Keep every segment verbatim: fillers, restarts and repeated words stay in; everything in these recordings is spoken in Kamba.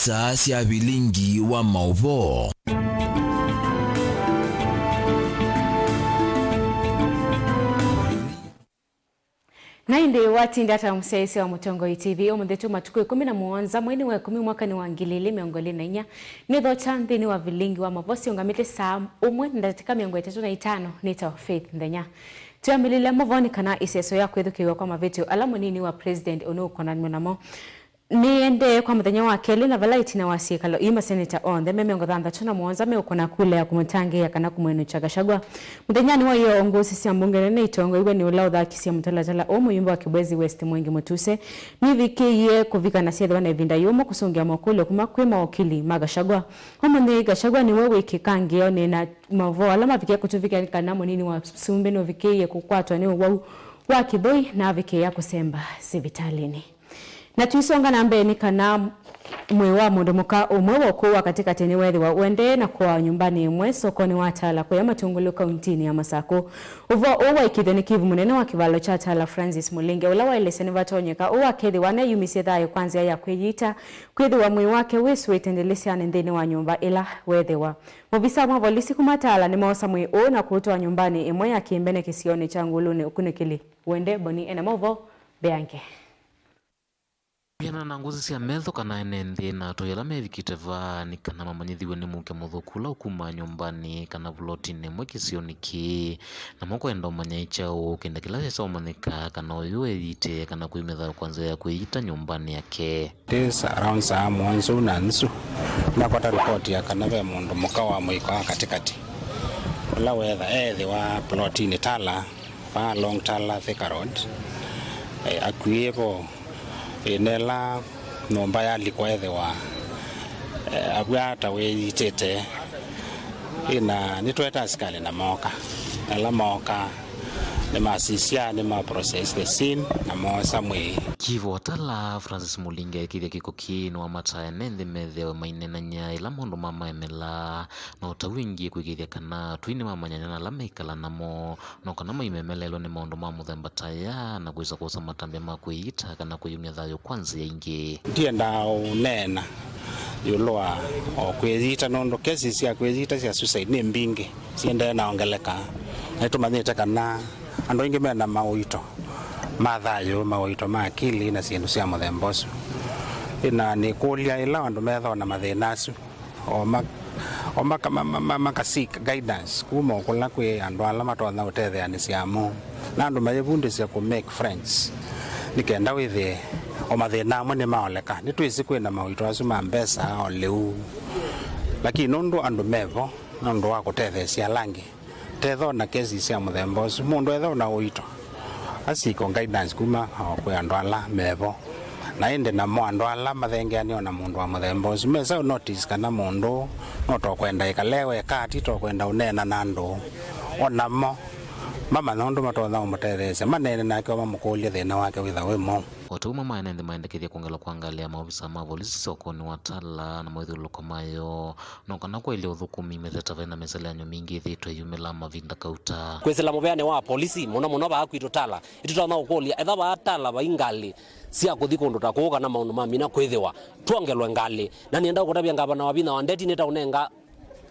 Saa sya vilingi wa maũvoo. Na ĩndĩ watinda ata mũsyaĩĩsya wa Mũtongoi T V ũmũnthĩ tu matukũ ĩkũmi na mũonza mweinĩ wa ĩkũmi mwakanĩ wa ngili ilĩ mĩongo ĩlĩ na inya, nĩ thokya nthĩnĩ wa vilingi wa maũvoo siũngamĩte saa ũmwe na ndatĩka mĩongo ĩtatũ na itano. Nĩtawa Faith Nthenya. Twĩambĩlĩlya maũvoonĩ kana ĩseso ya kwĩthukĩĩw'a kwa mavĩtyo ala mũnini wa president ũnũũkonanw'a namo nĩĩendee kwa mũthenya wa kelĩ, na vala ĩtina wa syĩkalo ii, maseneta onthe me mĩongo thanthatũ na mũonza meũkũna kula ya kũmũtangĩĩa kana kũmwenũkya Gachagua. Mũthenyanĩ wa ĩyoo, ngũsĩ sya mbunge nene itongoew'e nĩ ũla ũthakisye mũtalatala ũũ, mũyumbe wa Kibwezi West Mwengi Mutuse, nĩvikĩie kũvika na syethĩwa na ĩvinda yũmũ kũsũngĩa makũlyo kuma kwĩ mawokili ma Gachagua. Ũmũnthĩ, Gachagua nĩwe wĩ kĩkangĩĩonĩ na maũvoo ala mavikie kũtũvikĩa nĩ kana mũnini wa sumbĩ nũvikĩie kũkwatwa nĩ ũwau wa kĩthũi na avikĩĩa kũsemba sivitalĩnĩ. Na tũisonga na mbee, nĩ kana mwĩĩ wa mũndũ mũka ũmwe wa ũkũũ wa katĩkatĩ nĩweethĩwa ũendee na kũawa nyũmbanĩ ĩmwe sokonĩ wa Tala kũya Matungulu kauntinĩ ya Masakũ. Ũvoo ũũ waĩkĩĩthw'a nĩ kĩvu mũnene wa kĩvalo kya Tala, Francis Mulinge, ũla waelesya nĩvatonyeka ũũ akethĩwa nĩayumisye thayũ kwa nzĩa ya kwĩyita, kwĩthĩwa mwĩĩ wake wĩsũĩte ndĩlĩsyanĩ nthĩnĩ wa nyũmba ĩla weethĩwa. Maovisa ma volisi kuma Tala nĩmoosa mwĩĩ ũũ na kũũtwaa nyũmbanĩ ĩmwe ya kĩmbene kĩsionĩ kya Ngulunĩ ũkunĩkĩli. Wende Boni ena maũvoo mbeange. Kwĩanana na ngũsĩ sya metho kana ene nthĩ na atũi ala mevikĩte vaa nĩ kana mamanyĩthiw'e nĩ mũuke mũthũku ũla ũkumaa nyũmbanĩ kana vulotinĩ ĩmwe kĩsionĩ kĩĩ, namo kwenda ũmanya ĩ kyaũ kĩndũ kĩla kĩsa ũmanyĩka kana ũyũ eyĩte kana kwĩumya thayũ kwa nzĩa ya kwĩyita nyũmbanĩ yake. It is around saa mũonza na nusu, nakwata ripoti ya kana ve mũndũ mũka wa mũika wa katĩkatĩ ũla weetha eethĩwa plotinĩ Tala, vaa along Tala Thika Road, eh, akuĩe vo, eh, nela nyũmba yalikwa ethĩwa, eh, avw'a ta wĩyitĩte. Ĩna nĩtweta asikalĩ na mooka. Ala mooka nĩmasisya, nĩma process the scene na moosa mwĩĩ. Kivu wa Tala, Francis Mulinge, aĩkĩĩthya kĩko kĩĩ nĩwamatae ene nthĩ methĩawe maineenany'a ĩla maũndũ mamaemela, na ũtau ĩngĩ kwĩkĩĩthya kana atũi nĩmamanyany'a na ala maikala namo, no kana maimemeleelwe nĩ maũndũ ma mũthemba ta aya na kwĩsa kwosa matambya ma kwĩyita kana kwĩyumya thayũ kwa nzĩa ingĩ. Ndiendaa ũneena ĩũlũ wa o kwĩyita, nũndũ kesi sya kwĩyita sya suicide nĩ mbingĩ, siendee na ongeleka. Na nĩtũmanyĩte kana andũ aingĩ mena maũito ma thayũ, maũito ma akili na syĩndũ sya mũthemba ũsu. Na nĩkũlya ĩla andũ methwa na mathĩna asu, o ma-, o maka-, ma-, ma-, ma-, maka seek guidance kuma o kũla kwĩ andũ ala matonya ũtetheanĩsya amo, na andũ mayĩvundĩsya kũ make friends, nĩ kenda wĩthĩe o mathĩna amwe nĩmaoleka. Nĩtwĩsĩ kwĩna maũito asu ma mbesa o lĩu, lakini nũndũ andũ mevo nũndũ wa kũtetheesya ala angĩ, tethwa na kesi sya mũthemba ũsu, mũndũ ethwa na ũito, a seek o guidance kuma o kwĩ andũ ala mevo. Na ĩndĩ namo andũ ala mathengeanĩe na mũndũ wa mũthemba ũsu, mesa ũ notice kana mũndũ no tokwenda ĩkale weka, ti tokwenda ũneena na andũ. O namo mamanya ũndũ matonya ũmũtetheesya, maneene nake o mamũkũlye thĩna wake wĩtha wĩ mwaũ. O ta ũu, amwe ma ene nthĩ maendekethya kwongelwa kwa ngalĩ ya maovisa ma volisi sokonĩ wa Tala na mawĩthyũlũlũko mayo, no kana kwaĩlya ũthũkũmi methĩwa ta ve na mĩseleanyo mingĩ ĩthĩĩtwe ĩyumĩlaa mavinda kauta. Kwĩsĩla mũveanĩ wa apolisi, mũno mũno vaa kwitũ Tala, nĩtũtonya ũkũlya, ethĩwa vaa Tala vai ngalĩ sya kũthi kũndũ ta kũũ kana maũndũ ma mina kwĩthĩwa, twongelwe ngalĩ. Na nĩenda ũkũtavya ngavana Wavinya wa Ndeti nĩtaũnenga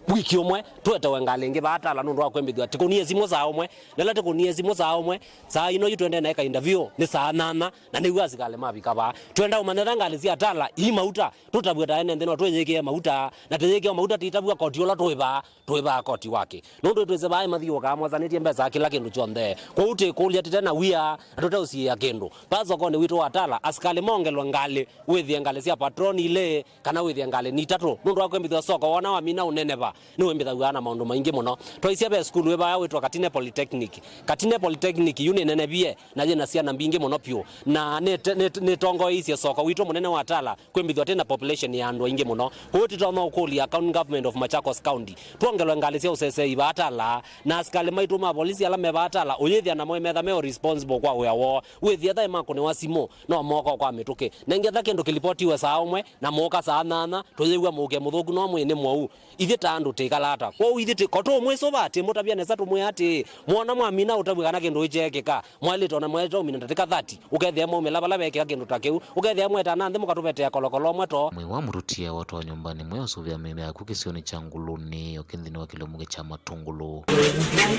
wiki ũmwe twetewe ngalĩ ĩngĩ vaa Tala nũndũ wa kwĩmbĩthw'a tĩkũnie simũ saa ũmwe, na ĩla tĩkũnie simũ saa ũmwe, saa ino yu twendee na ĩka interview nĩ saa nyanya, na nĩw'o asikalĩ mavika vaa. Twenda ũmanya ethĩwa ngalĩ sya Tala ii mauta, tũtavw'e ta ene nthĩ no twĩyĩkĩe mauta, na tĩyĩkĩwa mauta tĩitavw'a koti ũla tũĩ vaa, tũĩ vaa koti wake. Nũndũ twĩsĩ vaa mathiũũkaa mosanĩtye mbesa kĩla kĩndũ kyonthe. Kwoou tĩkũlya tĩte na wia, na tũteũsiĩĩa kĩndũ. Vaa sokonĩ witũ wa Tala, asikalĩ mongelwe ngalĩ, wĩthĩe ngalĩ sya patroni ilĩ, kana wĩthĩe ngalĩ ni itatũ. Nũndũ wa kwĩmbĩthw'a soko wona wamina ũneneva, nĩwĩmbĩthaw'a na maũndũ maingĩ mũno. Twaisye ve sukulu wĩ vaa wĩtwa Katine Polytechnic. Katine Polytechnic yu nĩnenevie na yĩna syana mbingĩ mũno vyũ. Na nĩte-, nĩte-, nĩtongoeisye soko witũ mũnene wa Tala kwĩmbĩthw'a twĩ na population ya andũ aingĩ mũno. Kwoou tũtonya ũkũlya County Government of Machakos County twongelwe ngalĩ sya ũseseei vaa Tala, na asikalĩ maitũ ma volisi ala me vaa Tala ũyĩthĩa namo metha me responsible kwa wĩa woo. Wĩthĩa ethĩwa makũnĩwa simũ, no moka kwa mĩtũkĩ. Na ĩngĩ ethĩwa kĩndũ kĩlipotiwe saa ũmwe, na mooka saa nyanya, tũyĩw'a mũuke mũthũku no mwĩĩ nĩ mwaũ. Ithyĩ ta Andũ tĩkalata. Kwoou ithyĩ tĩ-, ko tũmwĩsũva, tĩmũtavya nesa, tũmwĩa atĩĩ, mwona mwamina ũtavw'e kana kĩndũ ĩkyeekĩka, mwaĩlĩte ona mwaĩlĩte ũmina ndatĩka thirty, ũkethĩa mwaumĩla vala veekĩka kĩndũ ta kĩu, ũkethĩa mweta na nthĩ mũkatũvetea kolokolo ũmwe too. Mwĩĩ wa mũtũtie watwawa nyũmbanĩ mwe ũsũvĩa mĩĩ yaku kĩsionĩ kya Ngũlũnĩ, o kĩnthĩnĩ wa kĩlĩo mũke kya Matũngũlũ.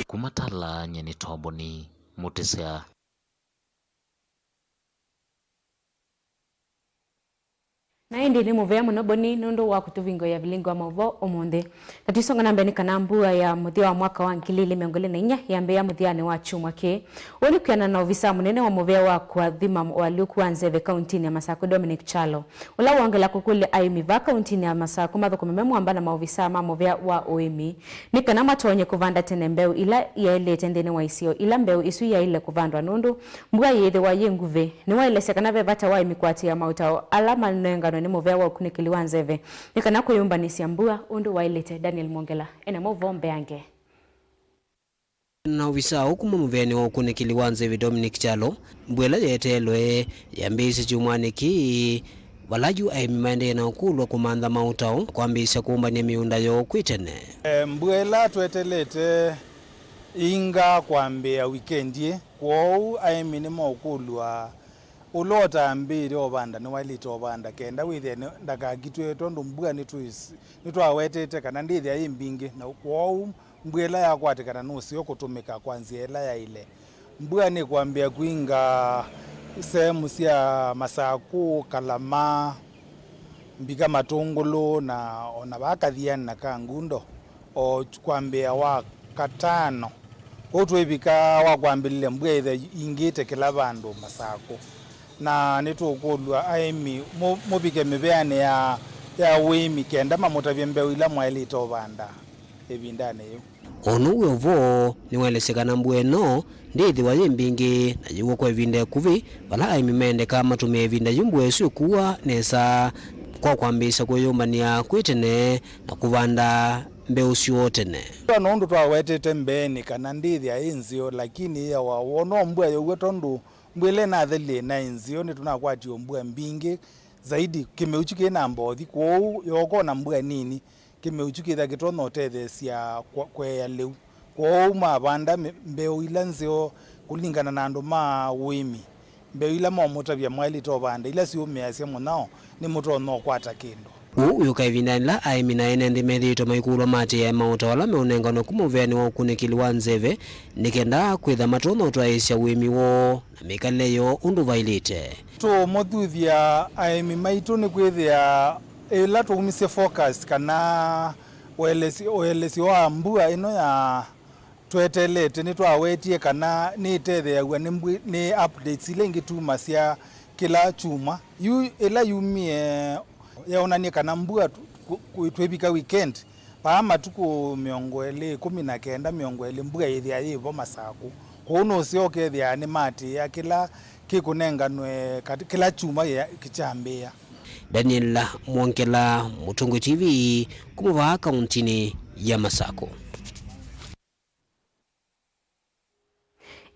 Kuma Tala, nyie nĩ Toboni Mũtĩsya. Na ĩndĩ nĩ mũvea mũno Boni nũndũ wa kũtũvingũĩa vilingi wa maũvoo ũmũnthĩ. Na tũisonga na mbee nĩ kana mbua ya mũthya wa mwaka wa ngili ilĩ mĩongo ĩlĩ na inya yambĩĩa mũthyanĩ wa kyumwa kĩĩ. Ũũ nĩ kwĩanana na ovisa mũnene wa mũvea wa kũathima ũalyũku wa nzeve kauntinĩ ya Masakũ, Dominic Kyalo, ũla wongela kũkũlya aĩmi va kauntinĩ ya Masakũ mathũkũme me mũamba na maovisa ma mũvea wa ũĩmi nĩ kana matonye kũvanda tene mbeũ ila yaĩlĩte nthĩnĩ wa isio ila mbeũ isu yaĩle kũvandwa nũndũ mbua yĩthĩwa yĩ nguvĩ. Nĩwaelesya kana ve vata wa aĩmi kũatĩĩa maũtao ala manenganwe nĩ mũvea wa ũkunĩkĩli wa nzeve nĩ kana kwĩyũmbanĩsya mbua ũndũ waĩlĩte. Daniel Mwongela ena maũvoo mbeange. Na ovisa ũũ kuma mũveanĩ wa ũkunĩkĩli wa nzeve Dominic Kyalo, mbua ĩla yeteelwe yambĩĩsye kyumwanĩ kĩĩ, vala yu aĩmi maendee na ũkũlw'a kũmantha maũtao kwambĩĩsya kũmbany'a mĩũnda yoo kwĩ tene. E, mbua ĩla twetelete ĩinga kwambĩĩa wikendi ĩ, kwoou aĩmi nĩmaũkũlw'a ũla ũtambĩĩte ũvanda nĩwaĩlĩte ũvanda kenda wĩthĩe nĩ-, ndakakitwe, tondũ mbua nĩtwĩs-, nĩtwawetete kana ndĩthĩa yĩ mbingĩ, na kwoou mbua ĩla yakwatĩkana nũseo kũtũmĩka kwa nzĩa ĩla yaĩle. Mbua nĩkwambĩĩa kwinga sehemu sya Masakũ, Kalama, mbika Matũngũlũ, na ona vaa Kathiani na Kangundo, o kwambĩĩa wa katano. Kwoou twĩvika wa kwambĩlĩlya mbua ĩthĩa ingĩte kĩla vandũ Masakũ. Na nĩtũũkũlw'a aĩmi mũ-, mũvike mĩveanĩ ya, ya ũĩmi kenda mamũtavye mbeũ ila mwaĩlĩte ũvanda ĩvindanĩ yĩu. O na wĩ o vo, nĩwaelesye kana mbua ĩno ndĩĩthĩwa yĩ mbingĩ na yĩw'a kwa ĩvinda ĩkuvĩ, vala aĩmi mendekaa matũmĩe ĩvinda yu mbua ĩsu ĩkua nesa kwa kwambĩĩsya kwĩyũmbanĩa kwĩ tene na kũvanda mbeũ syoo tene. Kwa nũndũ twawetete mbeenĩ kana ndĩthĩa ĩ nzeo, lakini yĩawa woo no mbua yow'a, tondũ mbua ĩla ĩnathelile ĩnaĩ nzeo, nĩtũnakwatie o mbua mbingĩ zaidi, kĩmeu kyu kĩ na mbothi, kwoou yooka o na mbua nini, kĩmeu kyu kĩthĩa kĩtonya ũtetheesya kwa-, kũea lĩu. Kwoou mavanda mĩ-, mbeũ ila nzeo kũlingana na andũ ma ũĩmi, mbeũ ila momũtavya mwaĩlĩte ũvanda, ila siũmĩasya mũnyao, nĩmũtonya ũkwata kĩndũ. Ũu wĩũka ĩvindanĩ yĩla aĩmi na ene nthĩ methĩĩtwe maikũlwa maatĩĩe maũtao ala meũnenganwe kuma mũveanĩ wa ũkunĩkĩli wa nzeve, nĩ kenda kwĩtha matonya ũtwaĩĩsya ũĩmi woo na mĩkalĩle yoo ũndũ vaĩlĩte. Tũũmũthuthya aĩmi maitũ nĩ kwĩthĩa ĩla tũumisye forecast kana ũelesyo, ũelesyo wa mbua ĩno ya twetelete, nĩtwawetie kana nĩĩtetheeaw'a nĩ mbwĩ-, nĩ updates ila ingĩ tumasya kĩla kyumwa. Yu ĩla yumie yeonanie kana mbua tu-, ku-, ku-, twĩvika weekend, vaa matukũ mĩongo ĩlĩ, ĩkũmi na kenda, mĩongo ĩlĩ, mbua yĩthĩa yĩ vo Masakũ. Kwoou nũseo ũkethĩa nĩmaatĩĩa kĩla kĩkũnenganwe kat-, kĩla kyumwa kĩkyambĩĩa. Daniel Mwongela, Mũtongoi T V, kuma vaa kauntinĩ ya Masakũ.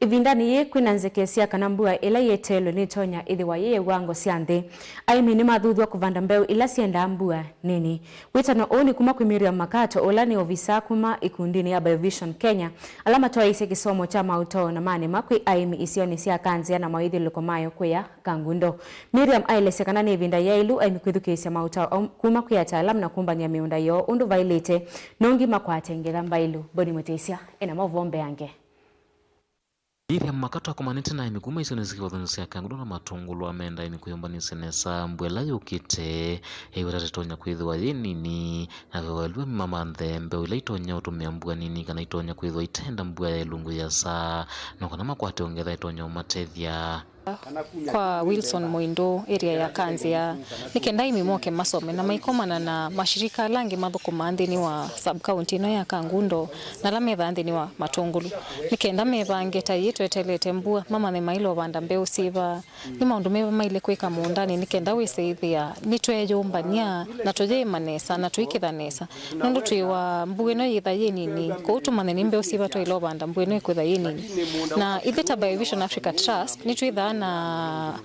Ĩvindanĩ yĩĩ kwĩna nzeke sya kana mbua ĩla yeteelwe nĩtonya ĩthĩwa yĩ ya iwango sya nthĩ. Aĩmi nĩmathuthw'a kũvanda mbeũ ila syendaa mbua nini. Wĩtano ũũ nĩ kuma kwĩ Miriam Makato, ũla nĩ ovisa kuma ĩkundinĩ ya Biovision Kenya, ala matwaĩĩsye kĩsomo kya maũtao na manema kwĩ aĩmi isionĩ sya Kanzĩa na mawĩthyũlũlũko mayo kũya Kangundo. Miriam aelesya kana nĩ ĩvinda yaĩlu aĩmi kwĩthukĩĩsya maũtao kuma kwĩ ataalamu na kũmbany'a mĩũnda yoo ũndũ vaĩlĩte, nongi makwate ngetha mbaĩlu. Boni Mũtĩsya ena maũvoo mbeange. Miriam Makato akomanĩte na aĩmi kuma isionĩ sya kĩvathũkany'o sya Kangundo na Matũngũlũ amenda aĩmi kwĩyũmbanĩsya nesa mbua ĩla yũkĩte, ĩweta ĩtonya kwĩthĩwa yĩ nini, na ve waĩlu aĩmi mamanthe mbeũ ila itonya ũtũmĩa mbua nini kana itonya kwĩthĩwa iteenda mbua ya ĩlungu yĩasa, no kana makwate o ngetha ĩtonya ũmatethya. Kwa Wilson Mũindũ, area ya Kanzĩa, nĩ kenda aĩmi moke masome na maikomana na mashirika ala angĩ mathũkũmaa nthĩnĩ wa sub-county ĩno ya Kangundo na ala methaa nthĩnĩ wa Matũngũlũ, nĩ kenda mevange ta ĩĩ twetelete mbua, mamanye maĩle ũvanda mbeũ syĩva, nĩ maũndũ meva maĩle kwĩka mũũndanĩ nĩ kenda wĩsĩ ĩthĩa nĩtweeyũmbany'a na tũyĩĩma nesa na tũiketha nesa. Nũndũ twĩw'aa mbua ĩno yĩtha yĩ nini, kwoou tũmanye nĩ mbeũ syĩva twaĩle ũvanda mbua ĩno ĩkwĩtha yĩ nini. Na ithyĩ ta Biovision Africa Trust, nĩtwĩthaa Na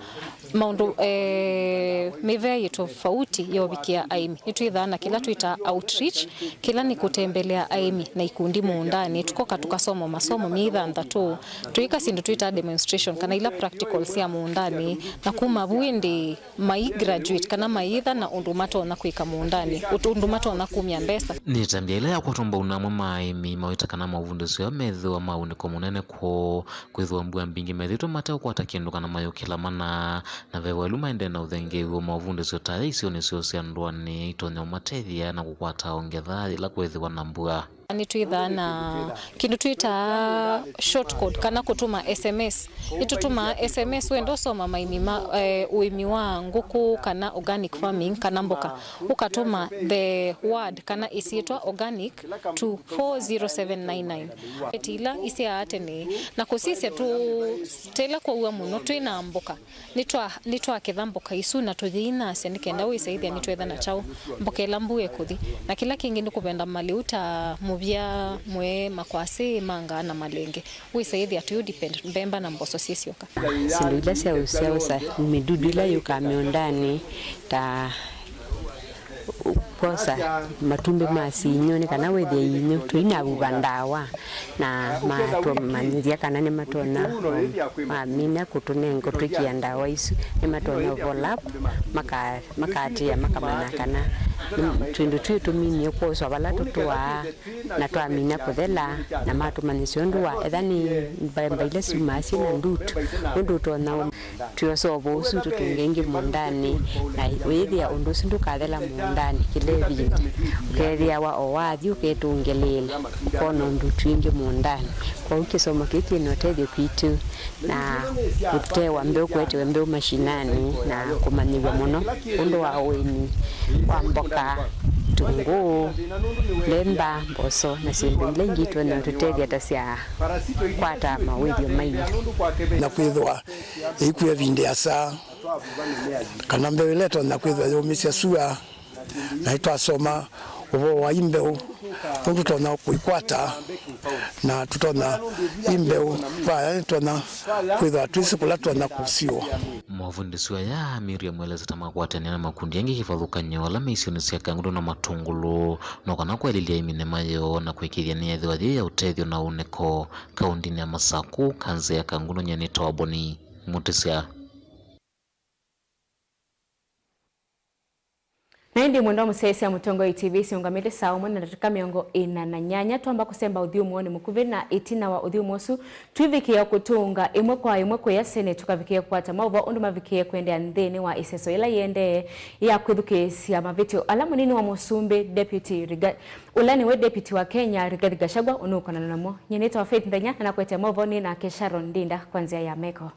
maũndũ, eh, mĩvea yĩ tofauti ya ũvikĩa aĩmi. Nĩtwĩthaa na kĩla twĩtaa outreach, kĩla nĩ kũtembelea aĩmi na ikundi mũũndanĩ. Tũkoka tũkasoma masomo myei thanthatũ, tũika syĩndũ twĩtaa demonstration kana ila practicals sya mũũndanĩ, na kuma vu ĩndĩ mai graduate kana mayĩtha na ũndũ matonya kwĩka mũũndanĩ, ũt-, ũndũ matonya kumya mbesa. Nĩ ĩtambya ĩla yakwatwa mbau na amwe ma aĩmi maweta kana mavundĩsyo aa methĩwa ma ũnĩko mũnene kwoo, kwĩthĩwa mbua mbingĩ methĩĩtwe mateũkwata kĩndũ kana mayũkĩla mana, na ve waĩlu maendee na ũthengeew'o mavundĩsyo ta aya isionĩ syoo sya ndũanĩ itonya ũmatethya na kũkwata o ngetha yĩla kwĩthĩwa na mbua. Nĩtwĩthaa na kĩndũ twĩtaa short code kana kũtũma S M S. Nĩtũtũmaa S M S wenda ũsoma maĩmi ma, eh, ũĩmi wa ngũkũ kana organic farming kana mboka, ũkatũma the word kana ĩsyĩtwa organic to four zero seven nine nine. Eti ila isyaa tene na kũsisya tu, tela kwauwa mũno twĩ na mboka. Nĩtwa-, nĩtwaketha mboka isu na tũyĩinasya nĩ kenda wĩsa ĩthĩa nĩtwetha na kyaũ mboka ĩla mbua ĩkũthi. Na kĩla kĩngĩ nĩ kũvenda malĩu ta mũvya, mwee, makwasĩ, manga na malenge. Wĩsa ĩthĩa tũyũ depend mbemba na mboso syĩ syoka. Syĩndũ ila sya ũsyaũsa, mĩdudu ĩla yũkaa mĩũndanĩ, ta kwosa matumbĩ ma sinyũ, nĩ kana wĩthĩe inyũ, tũinavuva ndawa, na matũmanyĩthya kana nĩmatonya, um, mamina kũtũnenga, kũtwĩkĩa ndawa isu, nĩmatonya overlap, maka-, makaatĩĩa, makamanya kana, mm, twĩndũ twĩ tũminie kwoswa vala tũtũaa, na twamina kũthela, na matũmanyĩsya ũndũ wa, etha nĩ mbemba ila syumaa syĩ na ndutu, ũndũ ũtonya twĩosa ũvoo ũsu tũtũnge ĩngĩ mũũndanĩ, na ũyĩthĩa ũndũ ũsu ndũkathela mũũndanĩ kĩla ĩvinda. Ũkethĩawa o wathi ũketũngĩlĩĩla, ũkona ũndũ twingĩ mũũndanĩ. Kwoou kĩsomo kĩu kĩ na ũtethyo kwitũ na kũtewa mbeũ, kũetewe mbeũ mashinani na kũmanyĩw'a mũno ũndũ wa ũĩmi wa mboka, tũngũũ, mbemba, mboso na syĩndũ ila ingĩ itonya ũtũtethya ta sya kwata mawĩthyo maingĩ. Na kwĩthĩwa ĩikuya ĩvinda ĩasa, kana mbeũ ĩla ĩtonya kwĩthĩwa yaumĩsya sua, na nĩtwasoma ũvoo wa imbeũ, nũndũ tũtonya kũikwata, na tũtonya imbeũ vaya, nĩtũtonya kwĩthĩwa twĩsĩ kũla tũtonya kũsiũa. Mavundĩsyo aya Miriam elesete makwatanĩa na makundi angĩ kĩvathũkany'o ala me isionĩ sya Kangundo na Matũngũlũ, no kana kwaĩlĩlya aĩmi nĩma yoo na kũĩkĩĩthya nĩyethĩwa yĩ ya ũtethyo na ũnĩko kaũndĩnĩ ya Masakũ, kanzĩ ya Kangundo, nyie nĩtawa Boni Mũtĩsya. Na ĩndĩ mwendwa mũsyaĩĩsya Mũtongoi T V siũngamĩte saa ũmwe na ndatĩka mĩongo ĩna na nyanya, twamba kũsemba ũthyũmũonĩ mũkuvĩ, na ĩtina wa ũthyũmũ ũsu, twĩvikĩĩa kũtũnga ĩmwe kwa ĩmwe kũya Senate, tũkavikĩĩa kũkwata maũvoo ũndũ mavikĩĩe kũendeea nthĩnĩ wa ĩseso yĩla yĩendee ya kwĩthukĩĩsya mavĩtyo ala mũnini wa mũsumbĩ, Deputy Riga-, ũla nĩwe Deputy wa Kenya, Rigathi Gachagua, ũnũkonana namo. Nyie nĩtawa Faith Nthenya, na nakwete maũvoo nĩ nake Sharon Ndinda kwa nzĩa ya meko.